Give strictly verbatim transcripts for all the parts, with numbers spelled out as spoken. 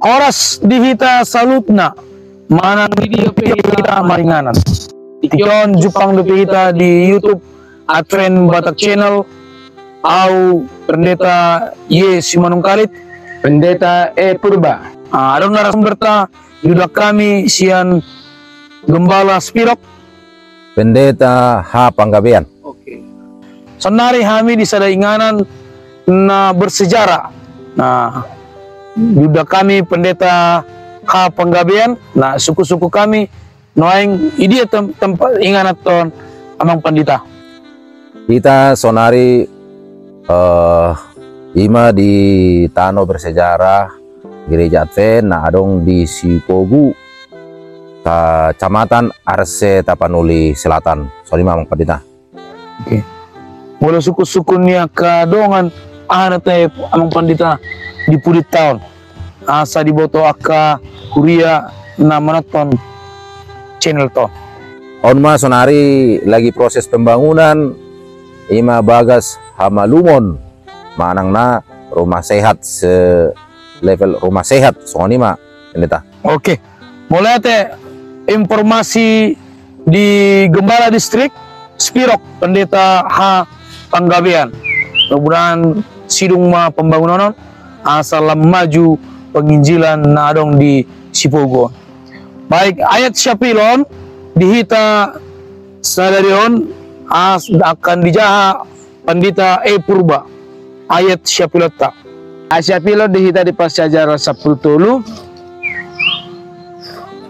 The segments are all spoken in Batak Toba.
Horas di hita saluhutna, manang di dia pe hita maringanan. Tingki on jumpang dope hita di YouTube Advent Batak Channel, au Pendeta Y Simanungkalit. Pendeta E Purba. Ah, adong narasumberta, diundang hami sian Gembala Spirok. Pendeta H Panggabean. Oke. Saonnari hami di sada inganan na bersejarah. Nah, diundang hami Pendeta H Panggabean. Nah, sungkun-sungkun hami, nuaeng i dia tem-, tempat inganan on, Amang Pandita? Hita saonnari, eh, i ma di tano bersejarah Gereja Advent na adong di Sipogu, Kecamatan Arse, Tapanuli Selatan. Songon i ma, Amang Pandita. Oke. Molo sungkun-sungkun ni angka dongan, aha na tahe, Amang Pandita, di pudi on, asa diboto angka huria na manonton channel on? On ma, saonnari lagi proses pembangunan, i ma bagas hamalumon, manang na rumah sehat, se-level rumah sehat, songon i ma, Pendeta. Oke. Mauliate, informasi di Gembala Distrik Spirok, Pendeta H Panggabean. Mudah-mudahan sidung ma pembangunan on, asa lam maju penginjilan na adong di Sipogu on. Baik, ayat siapilon di hita sadari on, asa angka dijaha Pandita E Purba, ayat siapilonta. Ayat siapilon di hita di Parsiajaran sampulu tolu,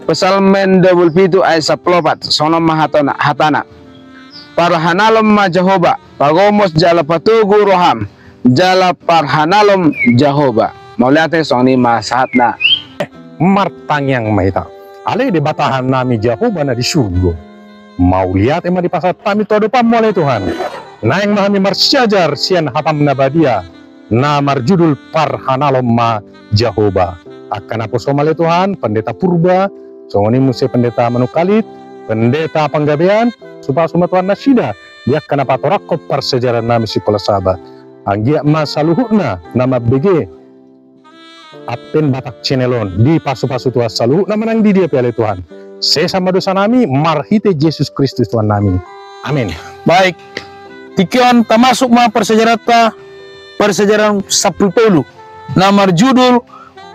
Psalmen dua pulu pitu ayat sampulu opat, songon on ma hatona-, hatana: Parhanalom ma Jahowa, pagomos jala patogu roham, jala parhanalom Jahowa. Mauliate, songon i ma sahatna. Martangiang ma hita. Ale Debatahannami Jahowa na di surgo, mauliate ma dipasahat hami tu adopanmu, ale Tuhan. Naeng ma hami marsiajar sian hatam na badia, na marjudul Parhanalom ma Jahowa. Angka naposom, ale Tuhan, Pendeta Purba, songon i muse Pendeta Manungkalit, Pendeta Panggabean, supasu ma Tuhan nasida di angka na patorangkon parsiajarannami Sikola Sabat. Anggiat ma saluhutna na mambege Advent Batak Channel on dipasu-pasu Tuhan saluhutna manang di dia pe, ale Tuhan. Sesa ma dosanami marhite Jesus Kristus Tuhannami. Amin. Baik. Tingki on tamasuk ma parsiajaranta, Parsiajaran sampulu tolu, na marjudul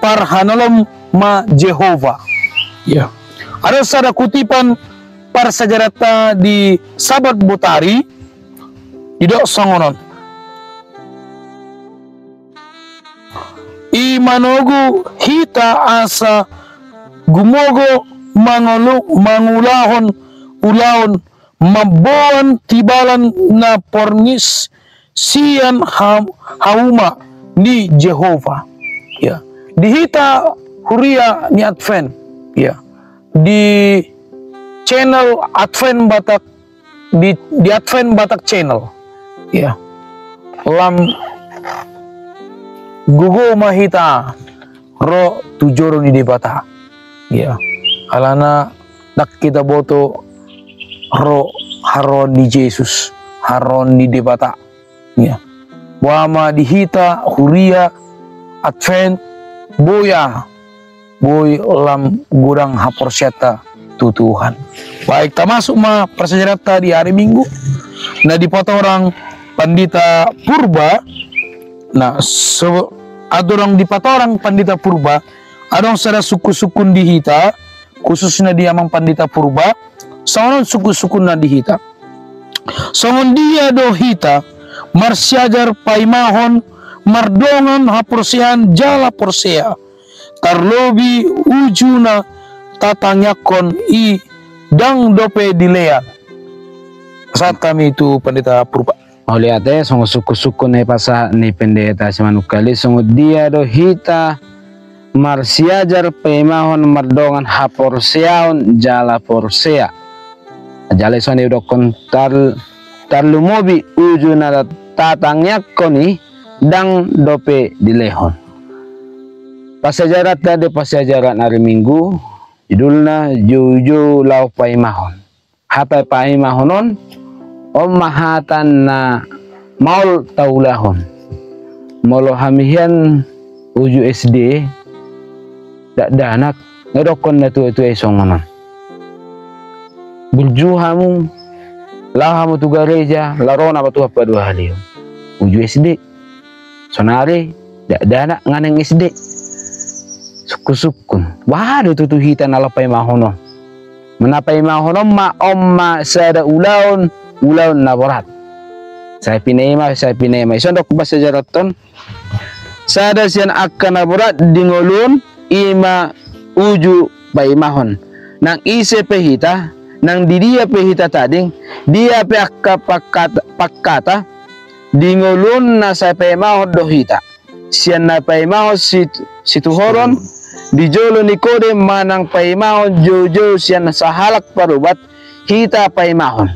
Parhanalom ma Jahowa. Ya. Adong sada kutipan parsiajaranta di Sabat botari, didok songon on: I manogu hita asa gumogo mangolu-, mangulahon ulaon mamboan tibalan na porngis sian ha-, hauma ni Jahowa. Ya. Di hita huria ni Advent, ya, di channel Advent Batak, di, di Advent Batak Channel, ya, lam gogo ma hita ro tu joro ni Debata. Ya. Alana ndang hita boto ro haroro ni Jesus, haroro ni Debata. Ya. Boha ma di hita huria Advent, boi, boi lam godang haporseaonta tu Tuhan. Baik, tamasuk ma parsiajaranta di ari Minggu na dipatorang Pandita Purba. Nah, so, andorang dipatorang Pandita Purba, adong sada sungkun-sungkun di hita, khususna di Amang Pandita Purba, songon on sungkun-sungkunna di hita. Songon dia do hita marsiajar paimahon mardongan haporseaon jala porsea, tarlobi uju na tatangiangkon i ndang dope dilehon? Pasahat hami tu Pandita Purba. Mauliate, songon sungkun-sungkun na dipasahat ni Pendeta Simanungkalit, songon dia do hita marsiajar paimahon mardongan haporseaon jala porsea. Jala i songon i didokkon tar-, tarlumobi uju na tatangiangkon i ndang dope dilehon. Parsiajaranta di parsiajaran ari Minggu, judulna Joujou Laho Paimahon. Hata paimahon on, on ma hata na maol taulahon. Molo hami hian uju S D, dakdanak, nga didokkon na tuatua i songon on. Burju hamu, laho hamu tu gareja, laho ro nama Tuhan paduahalihon. Uju S D. Sonari, dakdanak nga naeng S D. Sungkunsungkun. Boha do tutu hita na laho paimahon on. Na paimahon on ma, on ma sada ulaon, ulaon na borat. Sai pinaima, sai pinaima. Ison do hupasajarhon. Sada sian angka na borat di ngolu on, i ma uju paimahon. Nang ise pe hita, nang di dia pe hita tading, dia pe angka pangkat-, pangkata, di ngolu on na sai paimahon do hita. Sian na paimahon sit-, situhoron, di jolo ni kode manang paimahon joujou sian sahalak parubat, hita paimahon.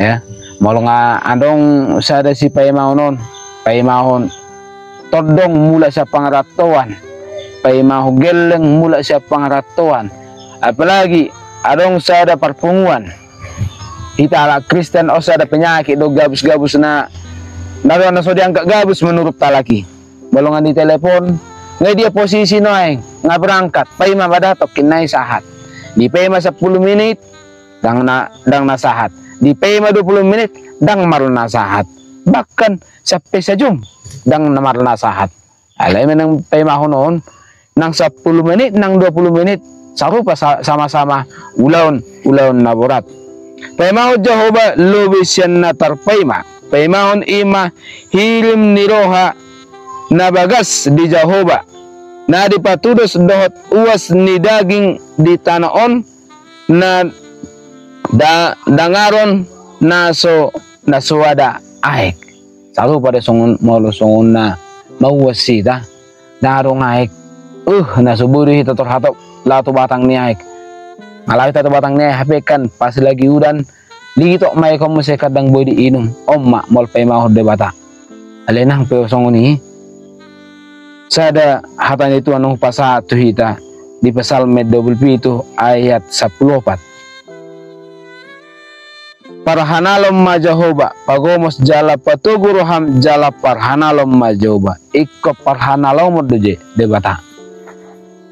Ya, molo nga adong sada sipaimahon on, paimahon tondong mulak sian pangarantoan, paimahon gelleng mulak sian pangarantoan, apalagi adong sada parpunguan, hita halak Kristen, on sada penyakit do gabus-gabus na, na, na so dianggap gabus menurut halak i. Molo nga ditelepon, nga dia posisi nuaeng, nga berangkat, paima ma da, tongkin nai sahat. Dipaima sampulu menit, ndang na, ndang na sahat. Dipaima dua pulu menit, ndang marnasahat. Bahkan sampe sajom, ndang na marnasahat. Alai manang paimahon on, nang sampulu menit, nang dua pulu menit, sarupa sa-, sama-sama ulaon, ulaon na borat. Paimahon Jahowa lobi sian na tarpaima. Paimahon i ma hirim ni roha na bagas di Jahowa, na dipatudos dohot uas ni daging di tano on, na da-, dangaron na so, na so ada aek. Sarupa do songon, molo songon na mauas hita, ndang adong aek. Uh, na so boi do hita tor hatop laho tu batang ni aek. Nga laho hita tu batang ni aek, hape kan pas lagi udan, litok ma aek on muse, ndang boi diinum. On ma molo paimahon Debata. Alai nang pe songon i, sada hata ni Tuhan na hupasahat tu hita di Psalmen dua pulu pitu ayat sampulu opat. Parhanalon ma Jahowa, pagomos jala patogu roham jala parhanalon ma Jahowa. Ingkon parhanalomon do je Debata.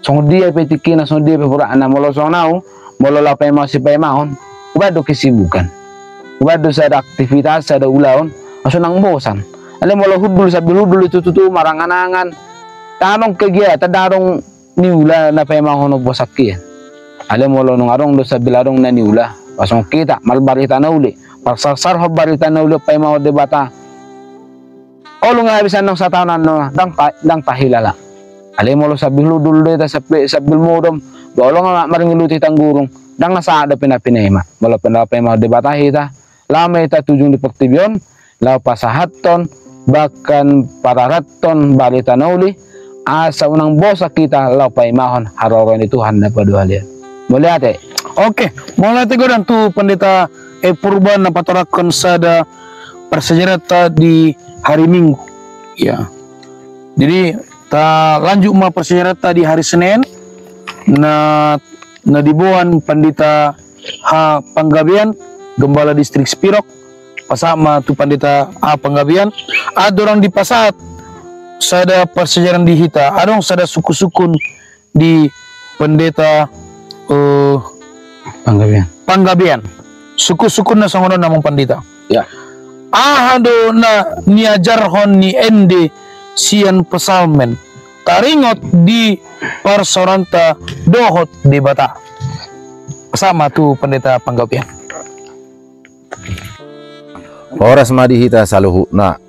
Songon dia pe tingkina, songon dia pe boratna, molo songon au, molo laho paima-, sipaimahon, hubaen do kesibukan. Hubaen do sada aktivitas, sada ulaon, asa unang bosan. Alai molo hundul, sambil hundul i tutu, marangan-angan. Ndang adong kegiatan, ndang adong niula na paimahon on bosan hian. Alai molo nunga adong do sambil adong na niula, pasongon hita, marbarita na uli, parsarsarhon barita na uli paimahon Debata. Olo nga habis annon sataon annon, ndang ta-, ndang tahilala. Alai molo sambil hundul do hita, sambil, sambil modom, ba olo nga maringiluti tanggurung, ndang na sahat dope na pinaima. Molo pinaima Debata hita, laho ma hita tu ujung ni portibi on, laho pasahathon, bahkan patarathon barita na uli, asa unang bosan hita laho paimahon haroro ni Tuhan na paduahalihon. Mauliate. Oke, mauliate godang tu Pendeta, eh, Purba na patorangkon sada parsiajaranta di hari Minggu. Ya. Jadi, ta lanjut ma parsiajaranta di hari Senin, na, na diboan Pandita H Panggabean, Gembala Distrik Sipirok, pasahat ma tu Pandita A Panggabean, andorang dipasahat sada parsiajaran di hita, adong sada sungkunsungkun di Pendeta, eh, Panggabean. Panggabean. Sungkunsungkunna songon on, amang Pandita. Ya. Aha do na niajarhon ni ende sian Psalmen, taringot di parsaoranta dohot Debata? Pasahat ma tu Pendeta Panggabean. Horas ma di hita saluhutna.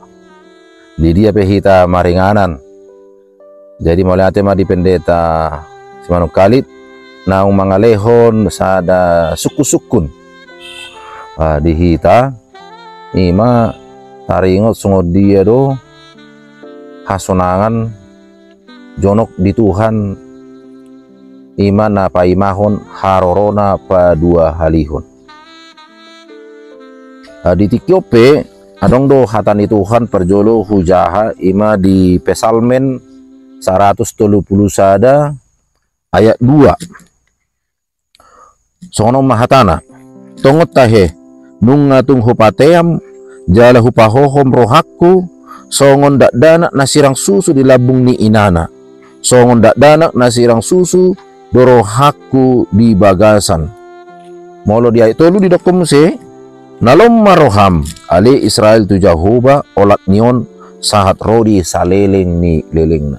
Di dia pe hita maringanan. Jadi mauliate ma di Pendeta Simanungkalit naung mangalehon sada sungkunsungkun, ah, di hita, i ma taringot songon dia do hasonangan jonok di Tuhan, i ma na paimahon harorona paduahalihon. Ah, di tingki on pe, adong do hata ni Tuhan parjolo hujaha, i ma di Psalmen saratus tolu pulu sada ayat dua. Songon on ma hatana: Tongon tahe, nunga tung hupateam, jala hupahohom rohangku, songon dakdanak na sirang susu di lambung ni inana. songon dakdanak na sirang susu do rohangku di bagasan. Molo di ayat tolu didokkon muse, na lom ma roham, ale Israel, tu Jahowa, olat ni on, sahat ro di saleleng ni lelengna.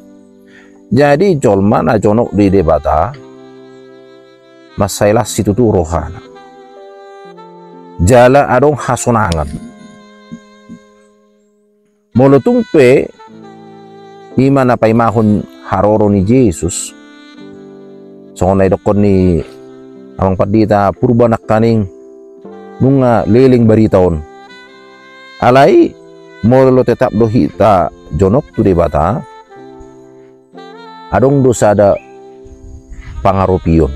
Jadi jolma na jonok di Debata, mansai las situtu rohana. Jala adong hasonangan. Molo tung pe ima na paimahon haroro ni Jesus, songon na idokkon ni amang pandita Purba nangkaning, nunga leleng barita on. Alai molo tetap do hita jonok tu Debata, adong do sada pangaropion,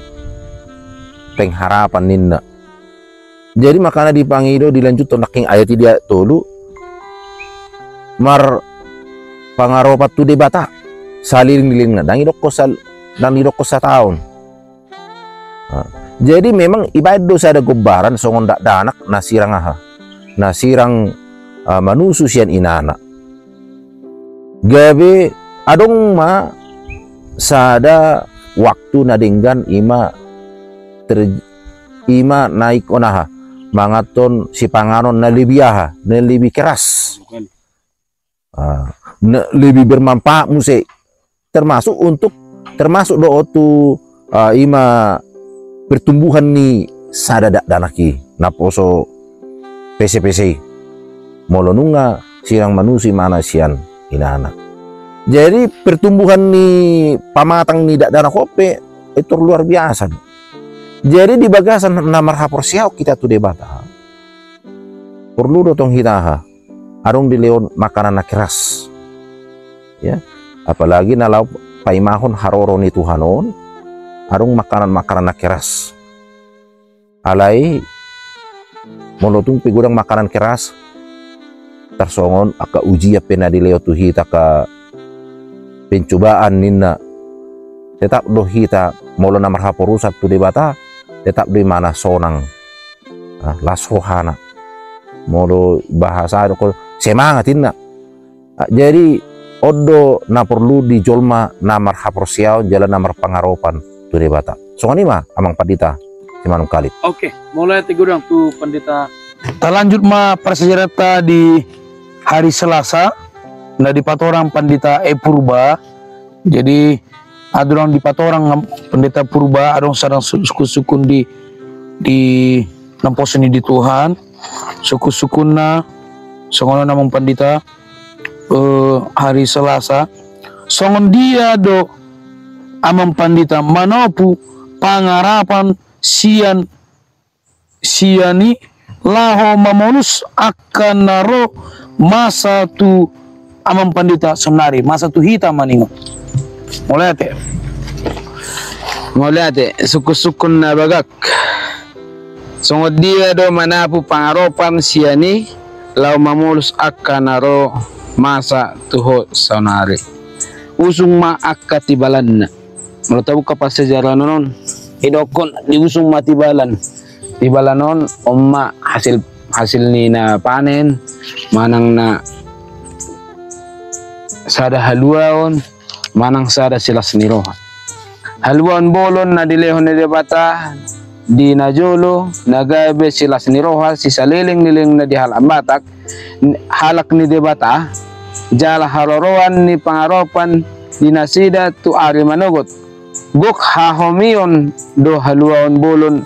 pengharapan ninna. Jadi makana dipangido, dilanjuthon nangkin ayat i di ayat tolu, marpangaropan tu Debata saleleng ni lelengna, ndang didokkon sal-, ndang didokkon sataon. Nah, jadi memang ibaen do sada gombaran songon dakdanak na sirang aha, na sirang, ah, manusu sian inana. Gabe adong ma sada waktu na denggan ima ter-, ima na ingkon aha, manganhon sipanganon na lebih aha, na lebih keras. Ah, na lebih bermanfaat muse. Termasuk untuk, termasuk do tu, ah, ima pertumbuhan ni sada dakdanak i, naposo pesepese i. Molo nunga sirang manusu imana sian inana. Jadi pertumbuhan ni pamatang ni dakdanak on pe, itu luar biasa. Jadi di bagasan na marhaporseaon hita tu Debata, porlu do tong hita aha, adong dilehon makanan na keras. Ya, apalagi na laho paimahon haroro ni Tuhan on, adong makanan-makanan na keras. Alai molo tung pe godang makanan keras, tarsongon angka ujian pe na dilehon tu hita, angka pencobaan ninna, tetap do hita molo na marhaporusan tu Debata, tetap do imana sonang. Ah, las rohana. Molo bahasa dokkon semangat inna. Ah, jadi on do na porlu di jolma na marhaporseaon jala na marpangaropan tu Debata. Songon i ma amang pandita Simanungkalit. Oke, mauliate godang tu pandita. Talanjut ma parsiajaranta di hari Selasa na dipatorang pandita E Purba. Jadi adong dipatorang pandita Purba, adong sada sungkunsungkun di, di naposo ni di Tuhan. Sungkunsungkunna songon on amang pandita, eh, hari Selasa. Songon dia do amang pandita manopu pangarapan sian sian i laho mamolus angka na ro masa tu amang pandita saonari, masa tu hita maningon. Mauliate. Mauliate, sungkunsungkun na bagak. Songon dia do manopu pangarapan sian i laho mamolus angka na ro masa tu ho saonari. Usung ma angka tibalanna. Molo tabuka parsiajaran on, didokkon diusung ma tibalan. Tibalan on, on ma hasil, hasil ni na panen, manang na sada haluaon, manang sada silas ni roha. Haluaon bolon na dilehon ni Debata di najolo, na gabe silas ni roha sisaleleng ni lelengna di halak Batak, halak ni Debata, jala haroroan ni pangarapan di nasida tu ari manogot. Gok hahomion do haluaon bolon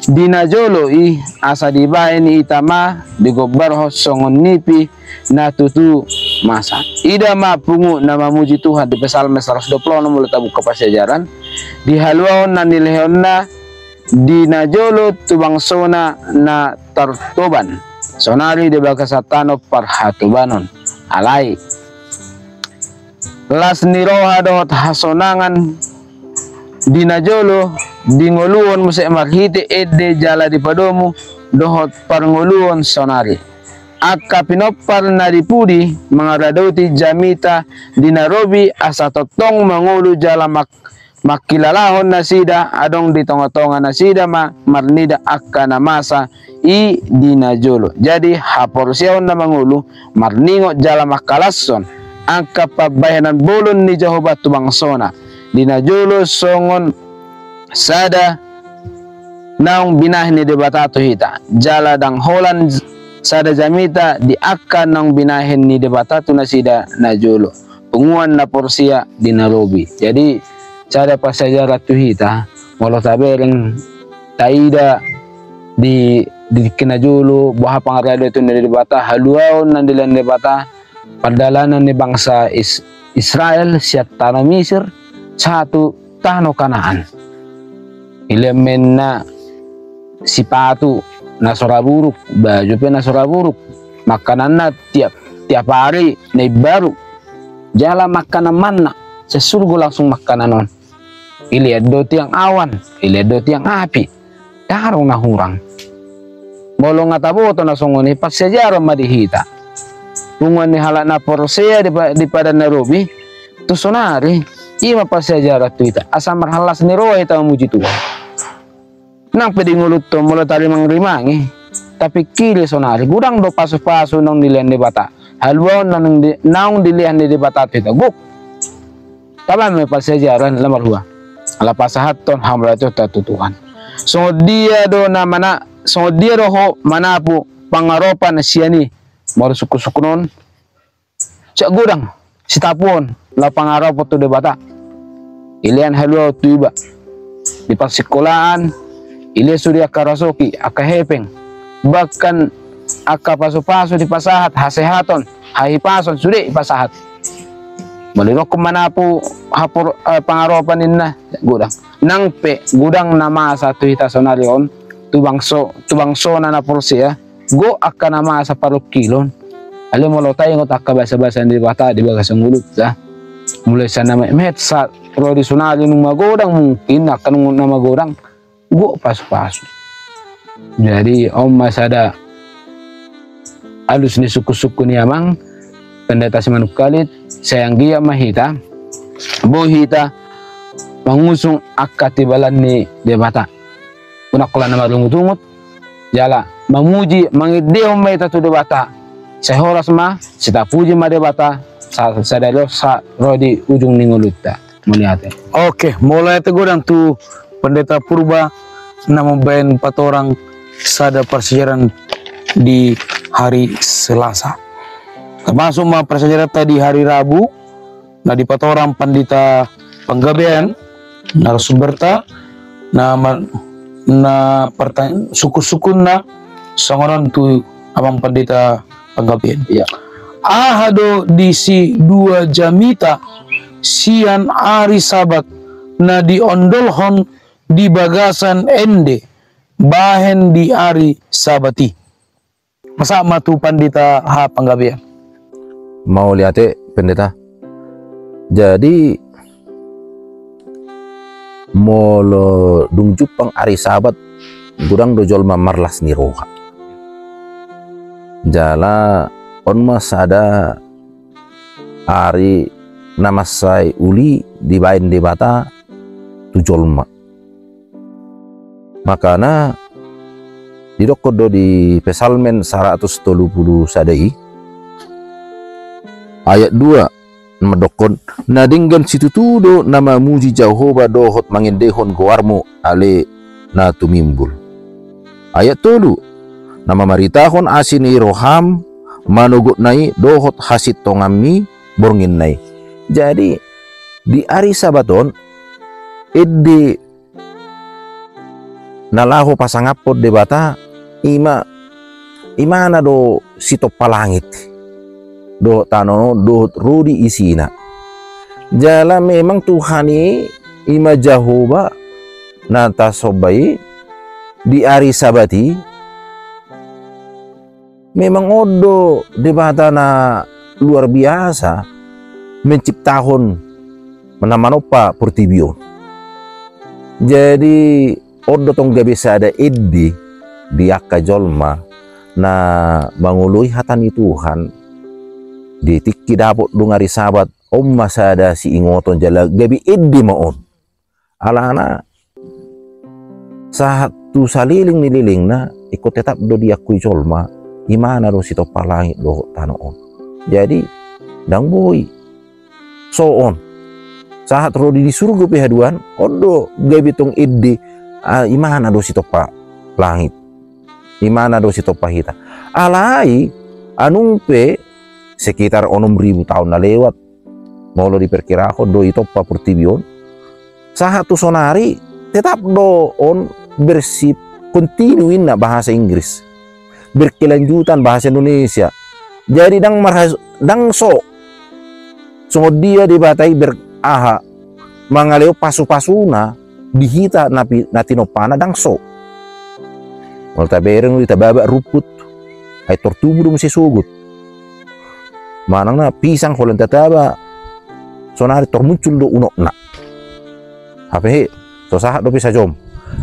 di najolo i, asa dibaen hita ma digombarhon songon nipi na tutu masa. Ida ma pungu na mamuji Tuhan di Psalmen saratus dua pulu onom, molo tabuka parsiajaran, di haluaon na nilehonna di najolo tu bangsona na tartoban, saonari di bagasan tano parhatobanon. Alai las ni roha dohot hasonangan di najolo, di ngoluon muse marhite ende jala dipadomu dohot parngoluon saonari. Angka pinompar na di pudi mangaradoti jamita di na robi, asa tongtong mangolu jala mak-, mangkilalahon nasida, adong di tongatonga nasida ma marnida angka na masa i di najolo. Jadi haporseaon na mangolu, marningot jala mangkalashon angka pambahenan bolon ni Jahowa tu bangsona. Di na jolo songon sada naung binahen ni Debata tu hita. Jala ndang holan sada jamita di angka naung binahen ni Debata tu nasida na jolo. Punguan na porsea di na robi. Jadi, sada parsiajaran tu hita, molo tabereng taida di, di tingki na jolo, boha pangaradeon ni Debata, haluaon na dilehon Debata, pardalanan ni bangsa Is-, Israel, sian tano Misir, sahat tu tano Kanaan. Dilehon ma inna sipatu na so ra buruk, baju pe na so ra buruk, makanan na tiap, tiap ari na imbaru, jala makanan manna, sian surgo langsung makanan on. Dilehon do tiang awan, dilehon do tiang api, ndang adong na hurang. Molo nga taboto na songon i, parsiajaran ma di hita. Punguan ni halak na porsea di pa-, di Padan na Robi, tu sonari, i ma parsiajaran tu hita. Asa marhallas ni roha hita mamuji Tuhan. Nang pe di ngolunta on molo tarimangrimangi, tapingkiri sonari, godang do pasupasu naung dilehon Debata. Haluaon naung di-, naung dilehon ni Debata tu hita, gok. Tabahen ma i parsiajaran, ala marhua. Ala pasahathon hamauliateonta tu Tuhan. Songon dia do na mana-, songon dia do ho manapu pangaropan sian i, molo sungkunsungkun on, sian godang, sitapuon, laho pangaropon tu Debata. Dilehon haluaon tu iba. Di parsikolaan, dilehon sude angka rasoki, angka hepeng. Bahkan angka pasupasu dipasahat, hasehaton, hahipason, sude dipasahat. Molo didokkon manapu hapor-, eh, pangaropan ninna, godang. Nang pe godang na masa tu hita sonari on, tu bangso, tu bangsona na porsea, gok angka na masa parungkilon. Alai molo taingot angka basabasa ni Debata di bagasan ngolunta. Mulai sian na metmet sahat ro di sonari nunga magodang, mungkin angka nunga na magodang, gok pasupasu. Jadi on ma sada alus ni sungkunsungkun i amang, Pendeta Simanungkalit, sai anggiat ma hita, boi hita mangusung angka tibalan ni Debata. Unang holan na marungutungut, jala mamuji, mangendehon ma hita tu Debata. Sai horas ma, sitapuji ma Debata, sa-, sadari on sahat ro di ujung ni ngolunta. Mauliate. Oke, mauliate godang tu Pendeta Purba na mambahen patorang sada parsiajaran di hari Selasa. Termasuk ma parsiajaranta di hari Rabu, na dipatorang Pandita Panggabean, narasumberta, na ma-, na pertanya-, sungkunsungkunna, songon on tu amang Pandita Panggabean. Iya. Aha do disi dua jamita sian ari Sabat na diondolhon di bagasan ende bahen di ari Sabat i? Pasahat ma tu Pandita H. Panggabean. Mauliate, Pendeta. Jadi, molo dung jumpang ari Sabat, godang do jolma marlas ni roha. Jala on ma sada ari na mansai uli dibahen Debata tu jolma. Makana didokkon do di Psalmen saratus tolu pulu sada i, ayat dua, na mandokkon, na denggan situtu do na mamuji Jahowa dohot mangendehon goarmu ale na tumimbul. Ayat tolu, na mamaritahon asi ni roham, manogotna i dohot hasintonganmi bornginna i. Jadi, di ari Sabat on, ende na laho pasangaphon Debata, ima, imana do sitompa langit dohot tano on, dohot ro di isina. Jala memang Tuhan i, ima Jahowa na tasomba i, di ari Sabat i, memang on do Debata na luar biasa menciptahon, na manompa portibi on. Jadi, on do tong gabe sada ende di angka jolma na mangoloi hata ni Tuhan, di tingki dapot dung ari Sabat, on ma sada siingoton jala gabe ende ma on. Alana, sahat tu saleleng ni lelengna, ingkon tetap do diakui jolma, imana do sitompa langit dohot tano on. Jadi, ndang boi so on. Sahat ro di, di surgo pe haduan, on do gabe tong ende, ah, imana do sitompa langit. Imana do sitompa hita. Alai, anung pe sekitar onom ribu taon na lewat, molo diperkirahon do itompa portibi on. Sahat tu sonari, tetap do on bersih, kontinu inna bahasa Inggris. Berkelanjutan bahasa Indonesia. Jadi ndang marhas-, ndang so. Songon dia Debata i ber-, aha, mangalehon pasu-pasuna di hita na pi-, na tinompana ndang so. Molo tabereng do i tababak rumput, ai tor tubu do muse sogot. Manang na pisang holan tataba, sonari tor muncul do unokna. Hape he, so sahat dope sajom.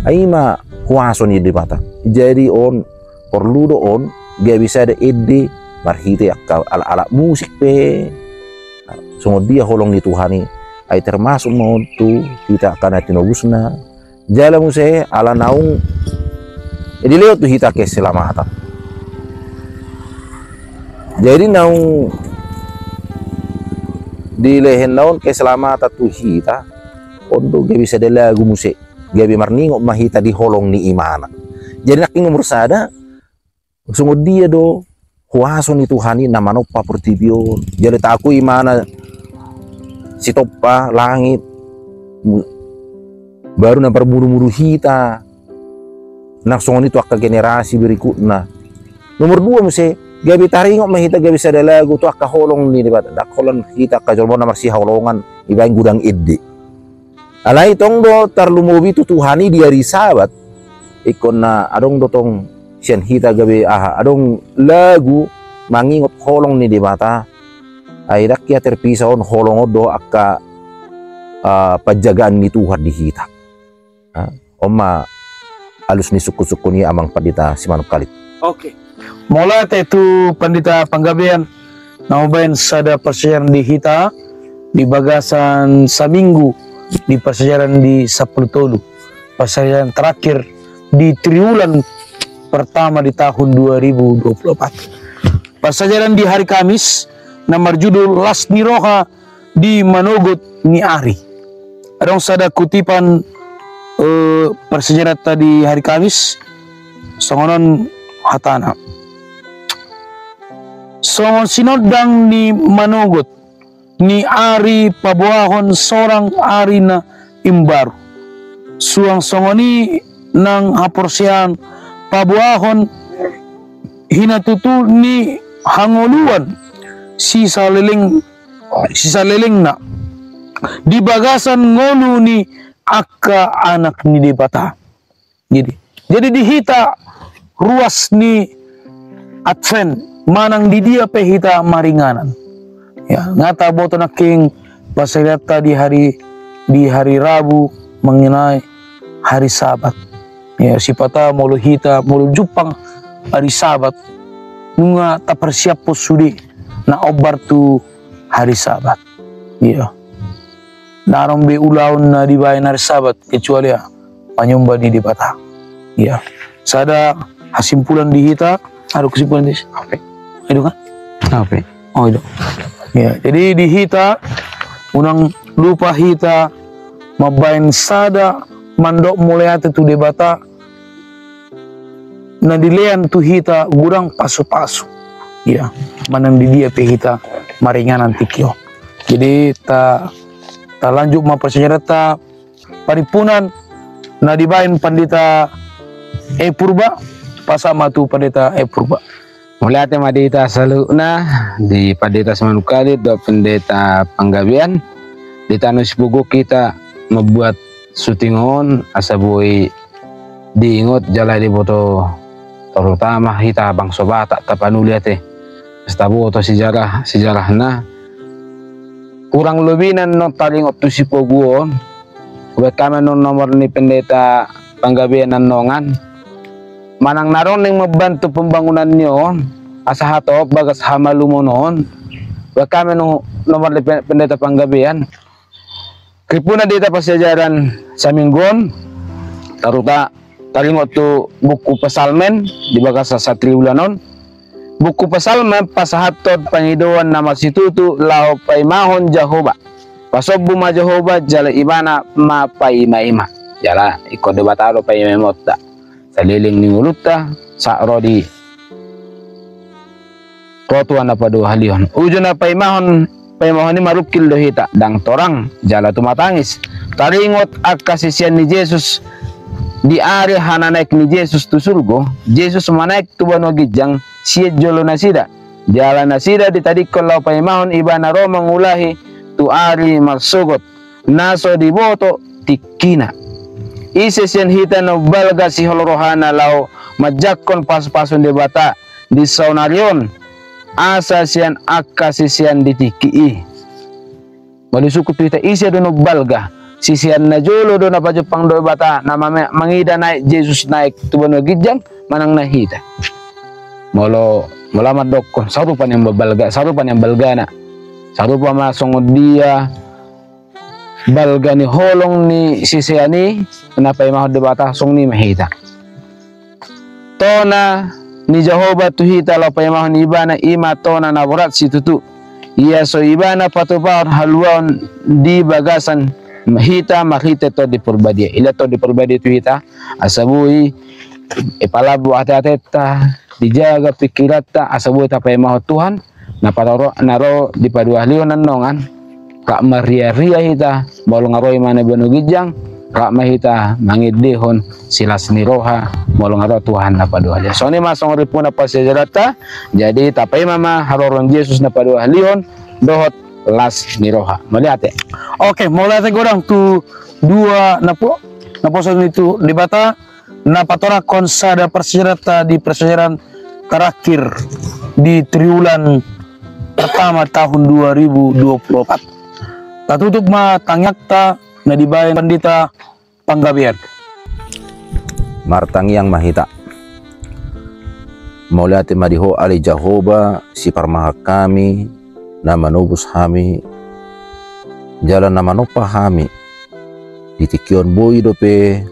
Ai ima huaso ni Debata. Jadi on, porlu do on gabe sada ende marhite angka alat-alat musik pe. Songon dia holong ni Tuhan i. Ai termasuk ma on tu hita angka na tinobusna. Jala muse ala naung dilehon tu hita keselamatan. Jadi naung dilehon na on keselamatan tu hita, on do gabe sada lagu muse, gabe marningot ma hita di holong ni imana. Jadi nangkin nomor sada, songon dia do huaso ni Tuhan i na manompa portibi on. Jala taakui imana sitompa langit, baru na parmudu-mudu hita. Nang songon i tu angka generasi berikutna. Nomor dua muse, gabe taringot ma hita gabe sada lagu tu angka holong ni Debata. Ndang holan hita angka jolma na marsihaholongan, dibaen godang ende. Alai tong do tarlumobi tu Tuhan i di ari Sabat. Ingkon na adong do tong sian hita gabe aha, adong lagu mangingot holong ni Debata. Ai ndang ia terpisah on holong on do angka, ah, panjagaan ni Tuhan di hita. Ah, on ma alus ni sungkun-sungkun i Amang Pandita Simanungkalit. Oke. Mauliate tu Pandita Panggabean na mambaen sada parsiajaran di hita di bagasan saminggu di parsiajaran di sampulu tolu, parsiajaran terakhir di triwulan pertama di tahun dua ribu dua puluh empat. Parsiajaran di hari Kamis na marjudul Las ni Roha di Manogot ni Ari. Adong sada kutipan, eh, parsiajaranta di hari Kamis, songon on hatana. Songon sinondang ni manogot ni ari paboahon sorang ari na imbaru. Suang songon i nang haporseaon paboahon hinatutu ni hangoluan sisaleleng sisalelengna di bagasan ngolu ni angka anak ni Debata. Jadi, jadi di hita ruas ni Advent manang di dia pe hita maringanan. Ya, nga taboto nangkin parsiajaranta di hari, di hari Rabu mengenai hari Sabat. Ya, sipata molo hita, molo jumpang hari Sabat, nunga taparsiaphon sude na ombar tu hari Sabat. Iya. Ndang adong be ulaon na dibaen hari Sabat kecuali, ya, manyomba di Debata. Iya. Sada hasimpulan di hita, adong kesimpulan di sini. Apa? Itu kan? Apa? Oh, itu. Ya, jadi di hita, unang lupa hita mambaen sada mandok mauliate tu Debata, na dilean tu hita godang pasu-pasu. Iya, manang di dia pe hita maringanan tingki on. Jadi ta, talanjut ma parsiajaranta, parhimpunan na dibaen Pandita E Purba, pasahat ma tu Pandita E Purba. Mauliate ma di hita saluhutna, di Pandita Simanungkalit dohot Pandita Panggabean. Di tano sipogu hita mambuat syuting on asa boi diingot jala diboto, terutama hita bangso Batak, tapanuli ate. Asa taboto sejarah, sejarahna. Kurang lebihna annon taringot tu sipogu on, umbahen hami annon nomor ni Pandita Panggabean annon, manang na adong naeng mambantu pembangunan ni on, asa hatop bagas hamalumon on, umbahen hami annon nomor ni Pe-, Pandita Panggabean. Parhimpunan di hita parsiajaran saminggu on, taruta taringot tu buku Psalmen di bagasan satriwulan on. Buku Psalmen pasahathon pangidoan na marsitutu laho paimahon Jahowa. Pasombu ma Jahowa jala ibana ma paimaima. Jala ingkon Debata do paimaimaonta saleleng ni ngolunta sahat ro di ro Tuhan na paduahalihon. Uju na paimahon, paimahon i marungkil do hita, ndang torang jala tumatangis. Taringot angka sisean ni Jesus di ari hananaek ni Jesus tu surgo, Jesus manaek tu banua ginjang sian jolo nasida. Jala nasida ditadingkon laho paimahon ibana ro mangulahi tu ari marsogot na so diboto tingkina. Ise sian hita na umbalga sihol rohana laho manjangkon pasupasu ni Debata di saonari on, asa sian angka sisean di tingki i? Molo disungkun tu hita, ise do na umbalga? Sisean na jolo do na pajumpang Debata, na mame-, mangida naek Jesus naek tu banua ginjang, manang na hita? Molo, molo ahu mandokkon, sarupa nian umbalga, sarupa nian umbalgana. Sarupa ma songon dia balga ni holong ni sisean i na paimahon Debata, songon i ma hita. Tona ni Jahowa tu hita laho paimahon ibana, i ma tona na borat situtu. Ia so ibana patupahon haluaon di bagasan hita marhite Tondi Porbadia. Ila Tondi Porbadia tu hita, asa boi, eh, palambu ateateta, dijaga pingkiranta, asa boi tapaimahon Tuhan na patoro-, na ro di paduahalihon annon, rap marriaria hita, molo nga ro ibana banua ginjang, rap ma hita mangendehon silas ni roha, molo nga ro Tuhan na paduahalihon. Songon i ma songon rimpuna parsiajaranta, jadi tapaima ma haroro ni Jesus na paduahalihon dohot las ni roha. Mauliate. Oke, mauliate godang tu dua napo-, naposo ni Debata, na patorangkon sada parsiajaranta di parsiajaran terakhir di triwulan pertama tahun dua ribu dua puluh empat. Tatutup ma tangiangta na dibaen Pandita Panggabean. Martangiang ma hita. Mauliate ma di Ho ale Jahowa, siparmahan hami, na manobus hami, jala na manompa hami. Di tingki on boi dope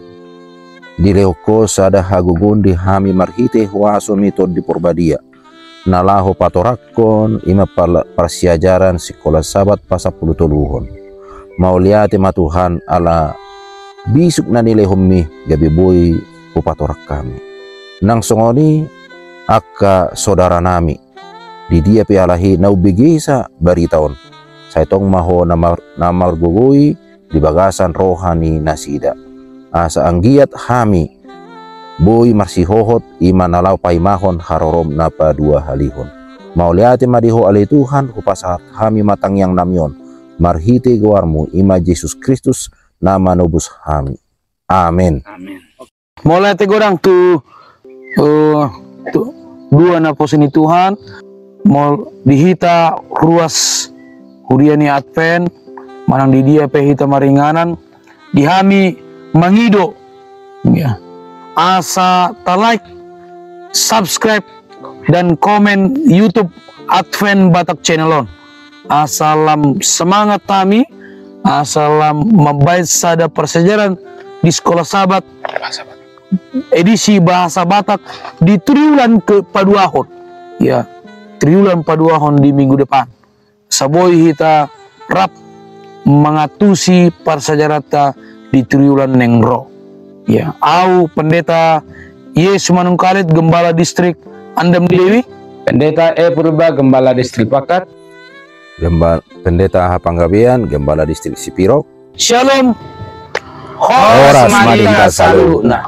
dilehon Ho sada hagogoon di hami marhite huaso-Mi Tondi Porbadia, na laho patorangkon i ma pala-, parsiajaran Sikola Sabat pasampulutoluhon. Mauliate ma Tuhan ala bisuk na nilehon-Mi gabe boi hupatorang hami. Nang songon i angka sodaranami, di dia pe halak i na umbegesa barita on, sai tong ma Ho na mar-, na margogoi di bagasan roha ni nasida. Asa anggiat hami boi marsihohot i ma na laho paimahon haroro-M na paduahalihon. Mauliate ma di Ho ale Tuhan, hupasahat hami ma tangiangnami on marhite goar-Mu, i ma Jesus Kristus na manobus hami. Amen. Amen. Mauliate godang tu, eh, tu dua naposo ni Tuhan, molo di hita ruas huria ni Advent, manang di dia pe hita maringanan, di hami mangido, ya, asa ta-like, subscribe, dan komen YouTube Advent Batak Channel on. Asa lam semangat hami, asa lam mambaen sada parsiajaran di Sikola Sabat, edisi bahasa Batak di triwulan kepaduahon. Ya, triwulan paduahon di minggu depan. Asa boi hita rap mangantusi parsiajaranta di triwulan naeng ro. Ya, ahu Pendeta Yesus Manungkalit, Gembala Distrik Andam Dewi. Pendeta E Purba, Gembala Distrik Pakat. Gemba-, Pendeta H Panggabean, Gembala Distrik Sipirok. Shalom. Horas ma di hita saluhutna.